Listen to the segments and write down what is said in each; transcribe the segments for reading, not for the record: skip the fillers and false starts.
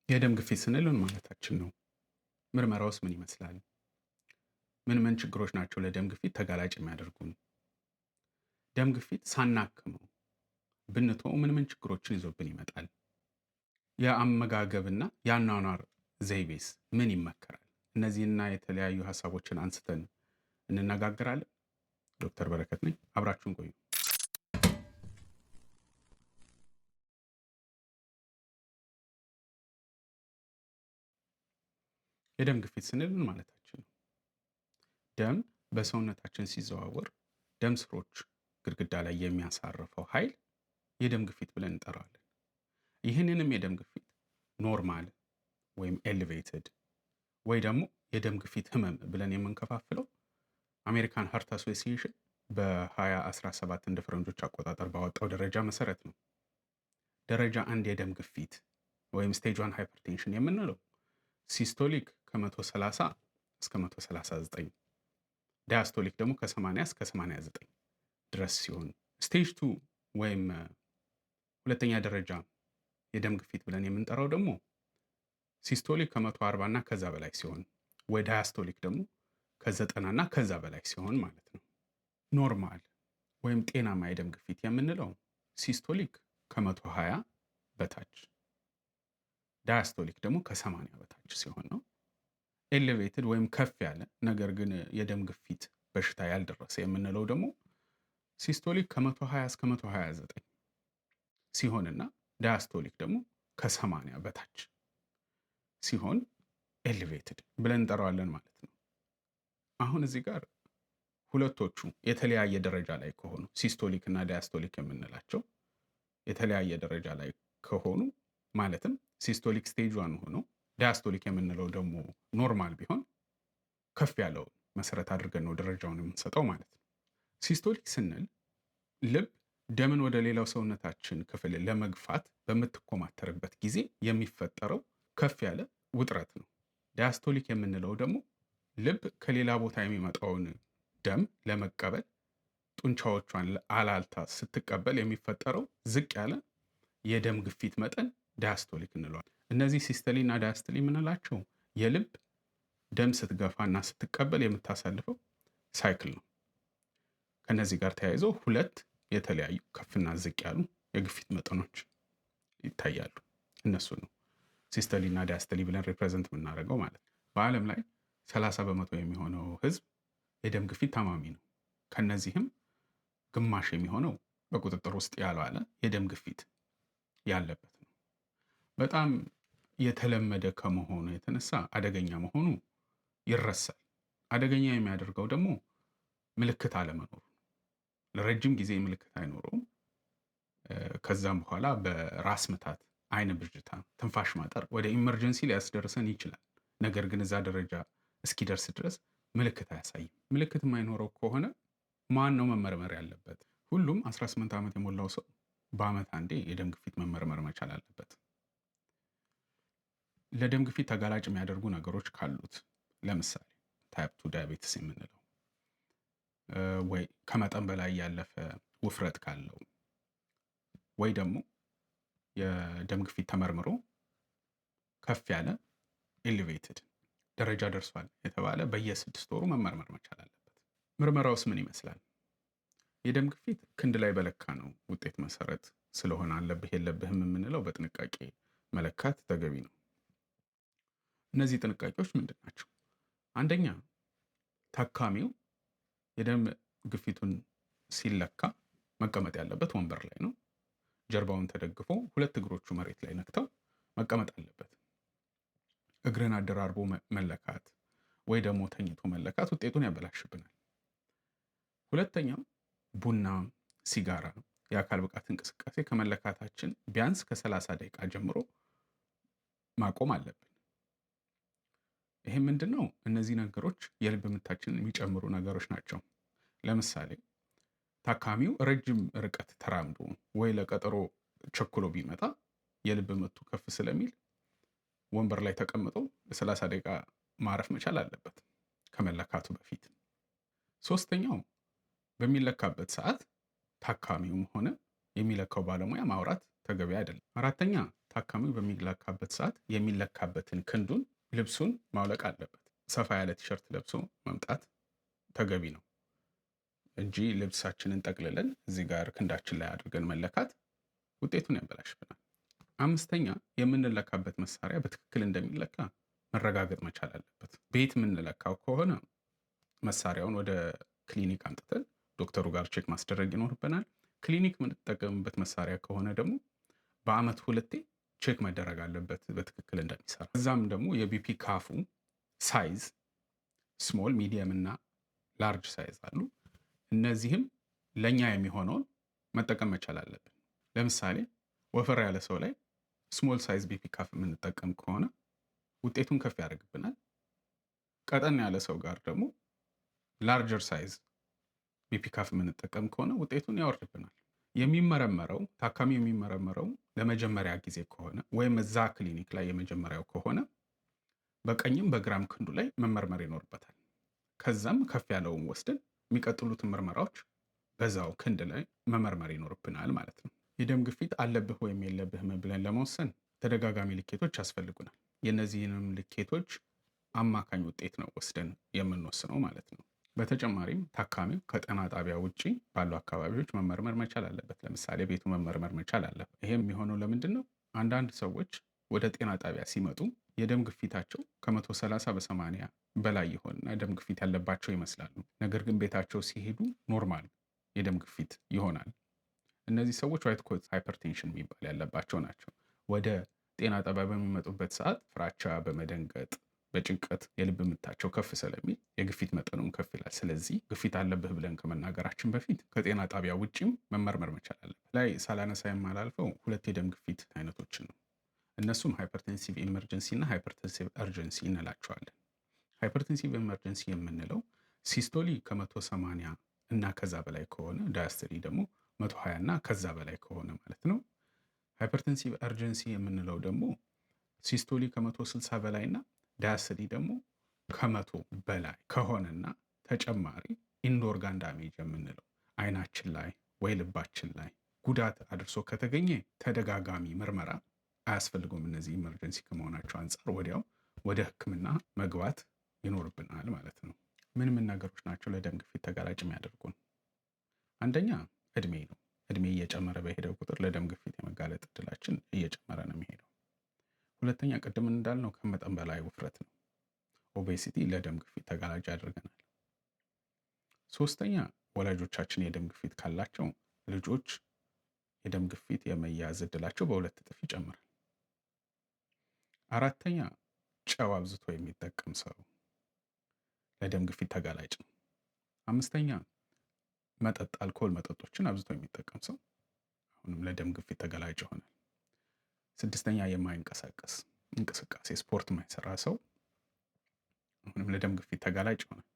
የደም ግፊት ስንል ምን ማለታችን ነው? ምርመራውስ ምን ይመስላል? ምን ምን ችግሮች ናቸው ለደም ግፊት ተጋላጭ የሚያደርጉን? ደም ግፊት ሳናክመው ብንተወው ምን ምን ችግሮችን ይዞብን ይመጣል? የአመጋገብና የአኗኗር ዘይቤስ ምን ይመከራል? እነዚህና የተለያዩ ሀሳቦችን አንስተን እንነጋገራለን። ዶክተር በረከት ነኝ። አብራችሁን ቆዩ። የደም ግፊት ስንል ምን ማለታችን ነው? ደም በሰውነታችን ሲዘዋወር ደም ስሮች ግድግዳ ላይ የሚያሳርፈው ኃይል የደም ግፊት ብለን እንጠራዋለን። ይህንንም የደም ግፊት normal ወይም elevated ወይ ደግሞ የደም ግፊት ህመም ብለን የምንከፋፍለው American Heart Association በ2017 እንደ ፈረንጆች አቆጣጠር ባወጣው ደረጃ መሰረት ነው። ደረጃ አንድ የደም ግፊት ወይም stage 1 hypertension የምንለው systolic ከ130 እስከ 139፣ diastolic ደግሞ ከ80 እስከ 89 ድረስ ሲሆን፣ stage 2 ወይም ሁለተኛ ደረጃ የደም ግፊት ብለን የምንጠራው ደግሞ systolic ከ140 እና ከዛ በላይ ሲሆን ወይ diastolic ደግሞ ከ90 እና ከዛ በላይ ሲሆን ማለት ነው። Normal ወይም ጤናማ የደም ግፊት የምንለው systolic ከ120 በታች፣ diastolic ደግሞ ከ80 በታች ሲሆን ነው። Elevated ወይም ከፍ ያለ ነገር ግን የደም ግፊት በሽታ ያልደረሰ የምንለው ደግሞ systolic ከ120 እስከ 129 ሲሆንና diastolic ደግሞ ከ80 በታች ሲሆን elevated ብለን እንጠራዋለን ማለት ነው። አሁን እዚህ ጋር ሁለቶቹ የተለያየ ደረጃ ላይ ከሆኑ፣ systolic እና diastolic የምንላቸው የተለያየ ደረጃ ላይ ከሆኑ፣ ማለትም systolic stage 1 ሆኖ diastolic የምንለው ደግሞ normal ቢሆን፣ ከፍ ያለውን መሰረት አድርገን ነው ደረጃውን የምንሰጠው ማለት ነው። Systolic ስንል ልብ ደምን ወደ ሌላው ሰውነታችን ክፍል ለመግፋት በምትኮማተርበት ጊዜ የሚፈጠረው ከፍ ያለ ውጥረት ነው። Diastolic የምንለው ደግሞ ልብ ከሌላ ቦታ የሚመጣውን ደም ለመቀበል ጡንቻዎቿን አላልታ ስትቀበል የሚፈጠረው ዝቅ ያለ የደም ግፊት መጠን diastolic እንለዋለን። እነዚህ systole እና diastole የምንላቸው የልብ ደም ስትገፋ እና ስትቀበል የምታሳልፈው cycle ነው። ከነዚህ ጋር ተያይዘው ሁለት የተለያዩ ከፍና ዝቅ ያሉ የግፊት መጠኖች ይታያሉ። እነሱ ነው systole እና diastole ብለን represent የምናደርገው ማለት ነው። በዓለም ላይ 30% የሚሆነው ህዝብ የደም ግፊት ታማሚ ነው። ከነዚህም ግማሽ የሚሆነው በቁጥጥር ውስጥ ያልዋለ የደም ግፊት ያለበት ነው። በጣም የተለመደ ከመሆኑ የተነሳ አደገኛ መሆኑ ይረሳል። አደገኛ የሚያደርገው ደግሞ ምልክት አለመኖሩ ነው። ለረጅም ጊዜ ምልክት አይኖረውም። ከዛም በኋላ በራስ ምታት፣ አይን ብዥታ፣ ትንፋሽ ማጠር ወደ emergency ሊያስደርሰን ይችላል። ነገር ግን እዛ ደረጃ እስኪደርስ ድረስ ምልክት አያሳይም። ምልክት የማይኖረው ከሆነ ማን ነው መመርመር ያለበት? ሁሉም 18 ዓመት የሞላው ሰው በአመት አንዴ የደም ግፊት መመርመር መቻል አለበት። ለደም ግፊት ተጋላጭ የሚያደርጉ ነገሮች ካሉት፣ ለምሳሌ type 2 diabetes የምንለው ወይ ከመጠን በላይ ያለፈ ውፍረት ካለው ወይ ደግሞ የደም ግፊት ተመርምሮ ከፍ ያለ elevated ደረጃ ደርሷል የተባለ በየ6 ወሩ መመርመር መቻል አለበት። ምርመራውስ ምን ይመስላል? የደም ግፊት ክንድ ላይ በለካነው ውጤት መሰረት ስለሆነ አለብህ የለብህም የምንለው በጥንቃቄ መለካት ተገቢ ነው። እነዚህ ጥንቃቄዎች ምንድን ናቸው? አንደኛ፣ ታካሚው የደም ግፊቱን ሲለካ መቀመጥ ያለበት ወንበር ላይ ነው። ጀርባውን ተደግፎ ሁለት እግሮቹ መሬት ላይ ነክተው መቀመጥ አለበት። እግርን አደራርቦ መለካት ወይ ደግሞ ተኝቶ መለካት ውጤቱን ያበላሽብናል። ሁለተኛው፣ ቡና፣ ሲጋራ፣ የአካል ብቃት እንቅስቃሴ ከመለካታችን ቢያንስ ከ30 ደቂቃ ጀምሮ ማቆም አለብን። ይሄ ምንድን ነው? እነዚህ ነገሮች የልብ ምታችንን የሚጨምሩ ነገሮች ናቸው። ለምሳሌ ታካሚው ረጅም ርቀት ተራምዶ ወይ ለቀጠሮ ቸኩሎ ቢመጣ የልብ ምቱ ከፍ ስለሚል ወንበር ላይ ተቀምጦ ለ30 ደቂቃ ማረፍ መቻል አለበት ከመለካቱ በፊት። ሶስተኛው፣ በሚለካበት ሰዓት ታካሚውም ሆነ የሚለካው ባለሙያ ማውራት ተገቢ አይደለም። አራተኛ፣ ታካሚው በሚለካበት ሰዓት የሚለካበትን ክንዱን ልብሱን ማውለቅ አለበት። ሰፋ ያለ ቲሸርት ለብሶ መምጣት ተገቢ ነው እንጂ ልብሳችንን ጠቅልለን እዚህ ጋር ክንዳችን ላይ አድርገን መለካት ውጤቱን ያበላሽብናል። አምስተኛ፣ የምንለካበት መሳሪያ በትክክል እንደሚለካ መረጋገጥ መቻል አለበት። ቤት የምንለካው ከሆነ መሳሪያውን ወደ ክሊኒክ አምጥተን ዶክተሩ ጋር check ማስደረግ ይኖርብናል። ክሊኒክ የምንጠቀምበት መሳሪያ ከሆነ ደግሞ በአመት ሁለቴ check መደረግ አለበት በትክክል እንደሚሰራ። እዛም ደግሞ የ BP cuff ኡ size small፣ medium እና large size አሉ። እነዚህም ለእኛ የሚሆነውን መጠቀም መቻል አለብን። ለምሳሌ ወፈር ያለ ሰው ላይ small size BP cuff የምንጠቀም ከሆነ ውጤቱን ከፍ ያደርግብናል። ቀጠን ያለ ሰው ጋር ደግሞ larger size BP cuff የምንጠቀም ከሆነ ውጤቱን ያወርድብናል። የሚመረመረው ታካሚ የሚመረመረው ለመጀመሪያ ጊዜ ከሆነ ወይም እዛ ክሊኒክ ላይ የመጀመሪያው ከሆነ በቀኝም በግራም ክንዱ ላይ መመርመር ይኖርበታል። ከዛም ከፍ ያለውን ወስደን የሚቀጥሉትን ምርመራዎች በዛው ክንድ ላይ መመርመር ይኖርብናል ማለት ነው። የደም ግፊት አለብህ ወይም የለብህም ብለን ለመወሰን ተደጋጋሚ ልኬቶች ያስፈልጉናል። የእነዚህንም ልኬቶች አማካኝ ውጤት ነው ወስደን የምንወስነው ማለት ነው። በተጨማሪም ታካሚው ከጤና ጣቢያ ውጪ ባሉ አካባቢዎች መመርመር መቻል አለበት። ለምሳሌ ቤቱ መመርመር መቻል አለበት። ይሄም የሚሆነው ለምንድን ነው? አንዳንድ ሰዎች ወደ ጤና ጣቢያ ሲመጡ የደም ግፊታቸው ከ130 በ80 በላይ ይሆንና የደም ግፊት ያለባቸው ይመስላሉ። ነገር ግን ቤታቸው ሲሄዱ normal የደም ግፊት ይሆናል። እነዚህ ሰዎች white coat hypertension የሚባል ያለባቸው ናቸው። ወደ ጤና ጣቢያ በሚመጡበት ሰዓት ፍራቻ፣ በመደንገጥ፣ በጭንቀት የልብ ምታቸው ከፍ ስለሚል የግፊት መጠኑም ከፍ ይላል። ስለዚህ ግፊት አለብህ ብለን ከመናገራችን በፊት ከጤና ጣቢያ ውጭም መመርመር መቻል አለበት። ላይ ሳላነሳ የማላልፈው ሁለት የደም ግፊት አይነቶችን ነው። እነሱም hypertensive emergency እና hypertensive urgency እንላቸዋለን። Hypertensive emergency የምንለው systole ከ180 እና ከዛ በላይ ከሆነ፣ diastole ደግሞ 120 እና ከዛ በላይ ከሆነ ማለት ነው። Hypertensive urgency የምንለው ደግሞ systole ከ160 በላይ እና diastole ደግሞ ከ100 በላይ ከሆነና ተጨማሪ end organ damage የምንለው አይናችን ላይ ወይ ልባችን ላይ ጉዳት አድርሶ ከተገኘ ተደጋጋሚ ምርመራ አያስፈልገውም። እነዚህ emergency ከመሆናቸው አንጻር ወዲያው ወደ ሕክምና መግባት ይኖርብናል ማለት ነው። ምን ምን ነገሮች ናቸው ለደም ግፊት ተጋላጭ የሚያደርጉን? አንደኛ እድሜ ነው። እድሜ እየጨመረ በሄደ ቁጥር ለደም ግፊት የመጋለጥ እድላችን እየጨመረ ነው የሚሄደው። ሁለተኛ ቅድም እንዳልነው ከመጠን በላይ ውፍረት ነው። Obesity ለደም ግፊት ተጋላጭ ያደርገናል። ሶስተኛ ወላጆቻችን የደም ግፊት ካላቸው ልጆች የደም ግፊት የመያዝ እድላቸው በሁለት እጥፍ ይጨምራል። አራተኛ ጨው አብዝቶ የሚጠቀም ሰው ለደም ግፊት ተጋላጭ ነው። አምስተኛ መጠጥ፣ አልኮል መጠጦችን አብዝቶ የሚጠቀም ሰው አሁንም ለደም ግፊት ተጋላጭ ይሆናል። ስድስተኛ የማይንቀሳቀስ፣ እንቅስቃሴ ስፖርት የማይሰራ ሰው አሁንም ለደም ግፊት ተጋላጭ ይሆናል።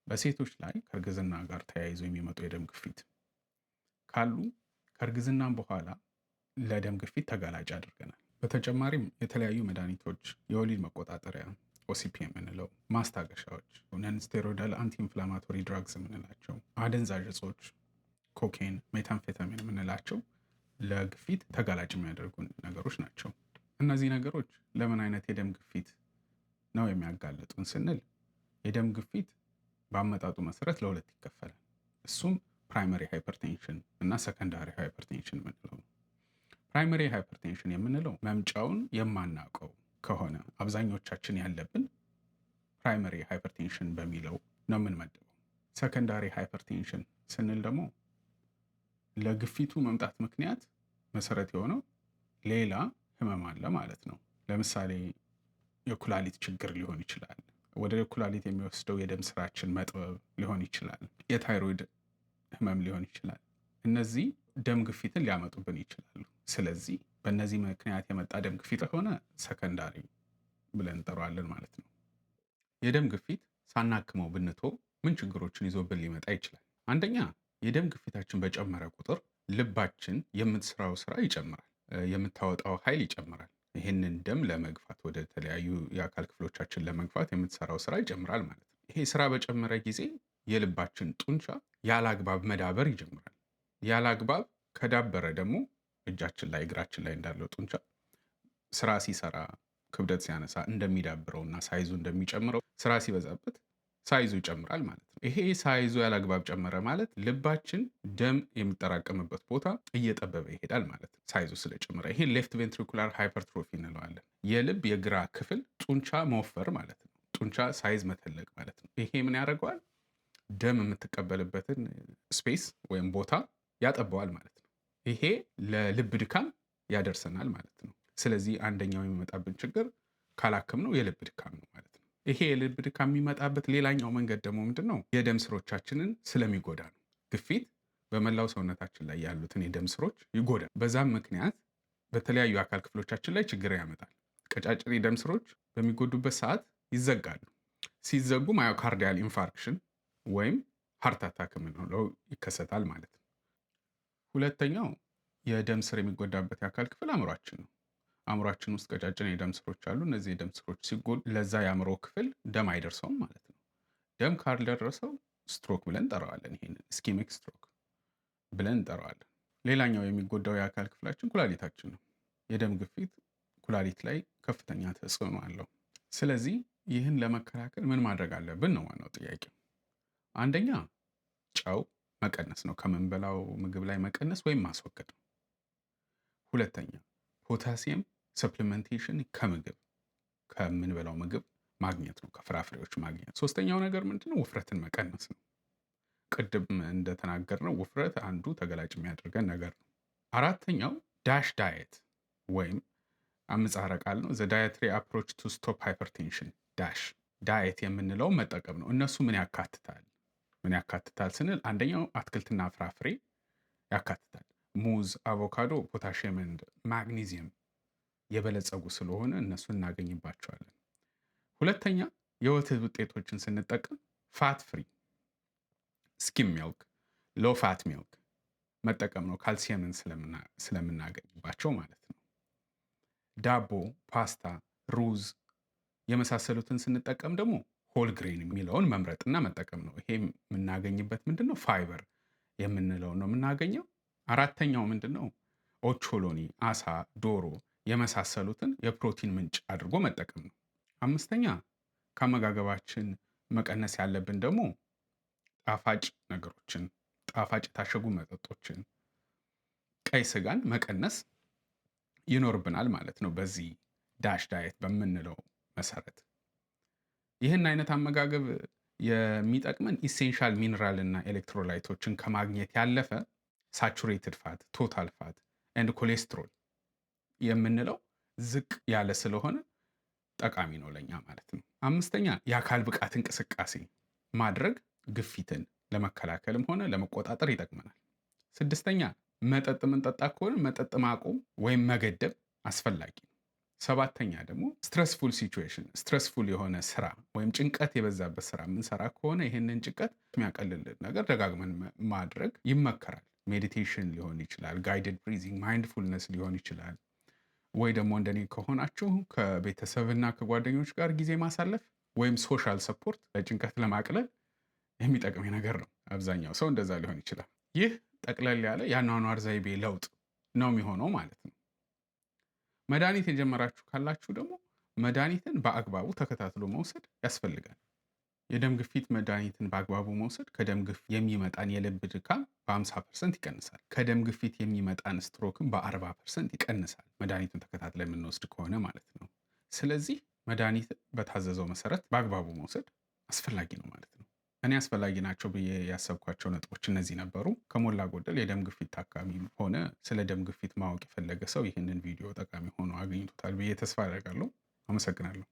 በሴቶች ላይ ከእርግዝና ጋር ተያይዞ የሚመጡ የደም ግፊት ካሉ ከእርግዝናም በኋላ ለደም ግፊት ተጋላጭ ያደርገናል። በተጨማሪም የተለያዩ መድኃኒቶች፣ የወሊድ መቆጣጠሪያ OCP የምንለው፣ ማስታገሻዎች፣ non steroidal anti inflammatory drugs የምንላቸው፣ አደንዛዥ እጾች፣ cocaine፣ methamphetamine የምንላቸው ለግፊት ተጋላጭ የሚያደርጉ ነገሮች ናቸው። እነዚህ ነገሮች ለምን አይነት የደም ግፊት ነው የሚያጋልጡን ስንል የደም ግፊት በአመጣጡ መሰረት ለሁለት ይከፈላል። እሱም primary hypertension እና secondary hypertension የምንለው ነው። Primary hypertension የምንለው መምጫውን የማናውቀው ከሆነ አብዛኞቻችን ያለብን primary hypertension በሚለው ነው የምንመድበው። Secondary hypertension ስንል ደግሞ ለግፊቱ መምጣት ምክንያት መሰረት የሆነው ሌላ ህመም አለ ማለት ነው። ለምሳሌ የኩላሊት ችግር ሊሆን ይችላል። ወደ ኩላሊት የሚወስደው የደም ስራችን መጥበብ ሊሆን ይችላል። የታይሮይድ ህመም ሊሆን ይችላል። እነዚህ ደም ግፊትን ሊያመጡብን ይችላሉ። ስለዚህ በእነዚህ ምክንያት የመጣ ደም ግፊት ከሆነ secondary ብለን እንጠራዋለን ማለት ነው። የደም ግፊት ሳናክመው ብንተው ምን ችግሮችን ይዞብን ሊመጣ ይችላል? አንደኛ የደም ግፊታችን በጨመረ ቁጥር ልባችን የምትሰራው ስራ ይጨምራል፣ የምታወጣው ኃይል ይጨምራል። ይህንን ደም ለመግፋት፣ ወደ ተለያዩ የአካል ክፍሎቻችን ለመግፋት የምትሰራው ስራ ይጨምራል ማለት ነው። ይሄ ስራ በጨመረ ጊዜ የልባችን ጡንቻ ያለ አግባብ መዳበር ይጀምራል። ያለ አግባብ ከዳበረ ደግሞ እጃችን ላይ እግራችን ላይ እንዳለው ጡንቻ ስራ ሲሰራ፣ ክብደት ሲያነሳ እንደሚዳብረውና size ኡ እንደሚጨምረው ስራ ሲበዛበት size ኡ ይጨምራል ማለት ነው። ይሄ size ኡ ያላግባብ ጨመረ ማለት ልባችን ደም የሚጠራቀምበት ቦታ እየጠበበ ይሄዳል ማለት ነው። Size ኡ ስለጨመረ ይሄ left ventricular hypertrophy እንለዋለን። የልብ የግራ ክፍል ጡንቻ መወፈር ማለት ነው። ጡንቻ size መተለቅ ማለት ነው። ይሄ ምን ያደርገዋል? ደም የምትቀበልበትን space ወይም ቦታ ያጠበዋል ማለት ነው። ይሄ ለልብ ድካም ያደርሰናል ማለት ነው። ስለዚህ አንደኛው የሚመጣብን ችግር ካላከምነው የልብ ድካም ነው ማለት ነው። ይሄ የልብ ድካም የሚመጣበት ሌላኛው መንገድ ደግሞ ምንድን ነው? የደም ስሮቻችንን ስለሚጎዳ ነው። ግፊት በመላው ሰውነታችን ላይ ያሉትን የደም ስሮች ይጎዳል። በዛም ምክንያት በተለያዩ አካል ክፍሎቻችን ላይ ችግር ያመጣል። ቀጫጭን የደም ስሮች በሚጎዱበት ሰዓት ይዘጋሉ። ሲዘጉ myocardial infarction ወይም heart attack የምንለው ይከሰታል ማለት ነው። ሁለተኛው የደም ስር የሚጎዳበት የአካል ክፍል አእምሯችን ነው። አእምሯችን ውስጥ ቀጫጭን የደም ስሮች አሉ። እነዚህ የደም ስሮች ሲጎዱ ለዛ የአእምሮ ክፍል ደም አይደርሰውም ማለት ነው። ደም ካልደረሰው ስትሮክ ብለን እንጠራዋለን። ይሄንን ischemic stroke ብለን እንጠራዋለን። ሌላኛው የሚጎዳው የአካል ክፍላችን ኩላሊታችን ነው። የደም ግፊት ኩላሊት ላይ ከፍተኛ ተጽዕኖ አለው። ስለዚህ ይህን ለመከላከል ምን ማድረግ አለብን ነው ዋናው ጥያቄው። አንደኛ ጨው መቀነስ ነው። ከምንበላው ምግብ ላይ መቀነስ ወይም ማስወገድ ነው። ሁለተኛ potassium supplementation ከምግብ፣ ከምንበላው ምግብ ማግኘት ነው፣ ከፍራፍሬዎች ማግኘት። ሶስተኛው ነገር ምንድነው? ውፍረትን መቀነስ ነው። ቅድም እንደተናገርነው ውፍረት አንዱ ተጋላጭ የሚያደርገን ነገር ነው። አራተኛው DASH diet ወይም አምጻረ ቃል ነው። The Dietary Approach to Stop Hypertension፣ DASH diet የምንለው መጠቀም ነው። እነሱ ምን ያካትታል? ምን ያካትታል ስንል አንደኛው አትክልትና ፍራፍሬ ያካትታል። ሙዝ፣ አቮካዶ potassium and magnesium የበለጸጉ ስለሆነ እነሱን እናገኝባቸዋለን። ሁለተኛ የወተት ውጤቶችን ስንጠቀም fat free፣ skim milk፣ low fat milk መጠቀም ነው፣ ካልሲየምን ስለምናገኝባቸው ማለት ነው። ዳቦ፣ ፓስታ፣ ሩዝ የመሳሰሉትን ስንጠቀም ደግሞ whole grain የሚለውን መምረጥና መጠቀም ነው። ይሄ የምናገኝበት ምንድን ነው? ፋይበር የምንለውን ነው የምናገኘው። አራተኛው ምንድን ነው? ኦቾሎኒ፣ አሳ፣ ዶሮ የመሳሰሉትን የፕሮቲን ምንጭ አድርጎ መጠቀም ነው። አምስተኛ ከአመጋገባችን መቀነስ ያለብን ደግሞ ጣፋጭ ነገሮችን፣ ጣፋጭ የታሸጉ መጠጦችን፣ ቀይ ስጋን መቀነስ ይኖርብናል ማለት ነው። በዚህ DASH diet በምንለው መሰረት ይህን አይነት አመጋገብ የሚጠቅመን essential mineral እና electrolyte ኦችን ከማግኘት ያለፈ saturated fat፣ total fat and cholesterol የምንለው ዝቅ ያለ ስለሆነ ጠቃሚ ነው ለኛ ማለት ነው። አምስተኛ የአካል ብቃት እንቅስቃሴ ማድረግ ግፊትን ለመከላከልም ሆነ ለመቆጣጠር ይጠቅመናል። ስድስተኛ መጠጥ የምንጠጣ ከሆነ መጠጥ ማቆም ወይም መገደብ አስፈላጊ ነው። ሰባተኛ ደግሞ stressful situation፣ stressful የሆነ ስራ ወይም ጭንቀት የበዛበት ስራ የምንሰራ ከሆነ ይህንን ጭንቀት የሚያቀልልን ነገር ደጋግመን ማድረግ ይመከራል። Meditation ሊሆን ይችላል፣ guided breathing፣ mindfulness ሊሆን ይችላል። ወይ ደግሞ እንደኔ ከሆናችሁ ከቤተሰብና ከጓደኞች ጋር ጊዜ ማሳለፍ ወይም social support ለጭንቀት ለማቅለል የሚጠቅም ነገር ነው። አብዛኛው ሰው እንደዛ ሊሆን ይችላል። ይህ ጠቅለል ያለ የአኗኗር ዘይቤ ለውጥ ነው የሚሆነው ማለት ነው። መድኃኒት የጀመራችሁ ካላችሁ ደግሞ መድኃኒትን በአግባቡ ተከታትሎ መውሰድ ያስፈልጋል። የደም ግፊት መድኃኒትን በአግባቡ መውሰድ ከደም ግፊት የሚመጣን የልብ ድካም በ50% ይቀንሳል። ከደም ግፊት የሚመጣን ስትሮክን በ40% ይቀንሳል። መድኃኒቱን ተከታትለን የምንወስድ ከሆነ ማለት ነው። ስለዚህ መድኃኒትን በታዘዘው መሰረት በአግባቡ መውሰድ አስፈላጊ ነው ማለት ነው። እኔ አስፈላጊ ናቸው ብዬ ያሰብኳቸው ነጥቦች እነዚህ ነበሩ። ከሞላ ጎደል የደም ግፊት ታካሚም ሆነ ስለ ደም ግፊት ማወቅ የፈለገ ሰው ይህንን ቪዲዮ ጠቃሚ ሆኖ አግኝቶታል ብዬ ተስፋ አደርጋለሁ። አመሰግናለሁ።